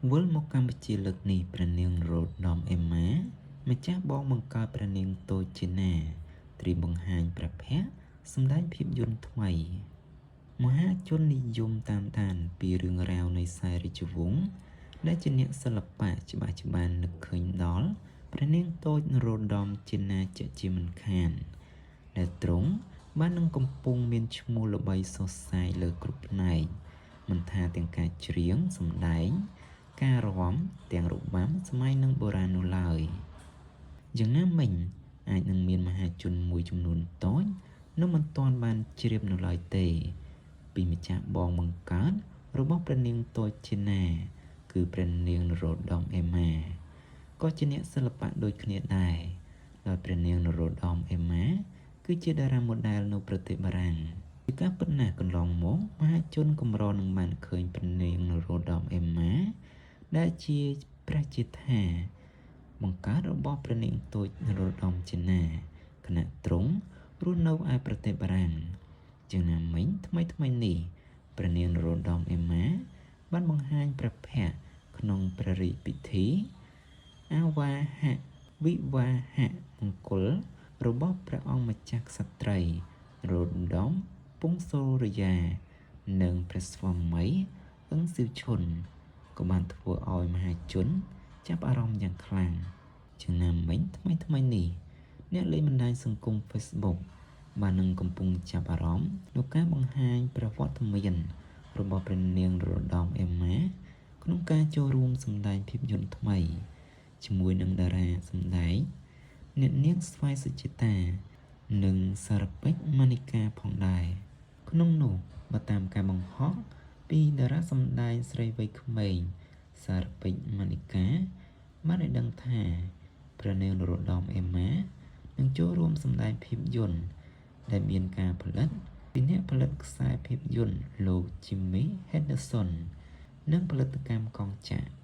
វិលមកកម្ពុជាលើកនេះព្រះនាងនរោត្តមអេម៉ាម្ចាស់បងបង្កើតព្រះនាងតូចជាណាត្រៀមបង្ហាញព្រះភ័ក្ត្រសម្ដែងភាពយន្តថ្មីមហាជននិយមតាមដានពីរឿងរ៉ាវនៃខ្សែរាជវង្សដែលជាអ្នកសិល្បៈច្បាស់ច្បាស់នឹកឃើញដល់ព្រះនាងតូចនរោត្តមជាណាជាក់ជាមិនខានដែលទ្រង់បាននឹងកំពុងមានឈ្មោះល្បីសុះសាយលើគ្រប់ផ្នែកមិនថាទាំងការច្រៀងសម្ដែងការរាំទាំងរបាំសម័យនិងបុរាណនោះឡើយយ៉ាងណាមិញអាចនឹងមានមហាជនមួយចំនួនតូចនៅមិនទាន់បានជ្រាបនៅឡើយទេ ពីម្ចាស់បងបង្កើតរបស់ព្រះនាងតូចជាណា គឺព្រះនាងនរោត្តមអេម៉ាក៏ជាអ្នកសិល្បៈដូចគ្នាដែរដោយព្រះនាងនរោត្តមអេម៉ាគឺជាតារាម៉ូដែលនៅប្រទេសបារាំងពីការពិតណាស់កន្លងមកមហាជនកម្រនឹងបានឃើញព្រះនាងនរោត្តមអេម៉ាដែលជាព្រះជាថាបង្កើតរបស់ព្រះនាងតូចនរោត្តមជាណាខណៈទ្រង់រស់នៅឯប្រទេសបារាំងយ៉ាងណាមិញថ្មីថ្មីនេះព្រះនាងនរោត្តមអេម៉ាបានបង្ហាញព្រះភ័ក្ត្រក្នុងព្រះរាជពិធីអាវាហៈវិវាហៈមង្គលរបស់ព្រះអង្គម្ចាស់ក្សត្រីនរោត្តមពង្សូរិយា និងព្រះស្វាមីអឹងស៊ីវឈុនក៏បានធ្វើឲ្យមហាជនចាប់អារម្មណ៍យ៉ាងខ្លាំងជាងណាមិញថ្មីថ្មីនេះអ្នកលេងបណ្ដាញសង្គម Facebook បាននឹងកំពុងចាប់អារម្មណ៍នៅការបង្ហាញព្រះវត្តមានរបស់ព្រះនាងនរោត្តមអេម៉ាក្នុងការចូលរួមសម្ដែងភាពយន្តថ្មីជាមួយនឹងតារាសម្ដែងអ្នកនាងស្វ័យសុចិតា និងសារពេជ្រម៉ានិកាផងដែរក្នុងនោះបើតាមការបង្ហោះពីតារាសម្ដែងស្រីវ័យក្មេងសារពេជ្រម៉ានិកាបានឲ្យដឹងថាព្រះនាងនរោត្តមអេម៉ានឹងចូលរួមសម្ដែងភាពយន្តដែលមានការផលិតពីអ្នកផលិតខ្សែភាពយន្តលោក Jimmy Henderson និងផលិតកម្មកងចក្រ។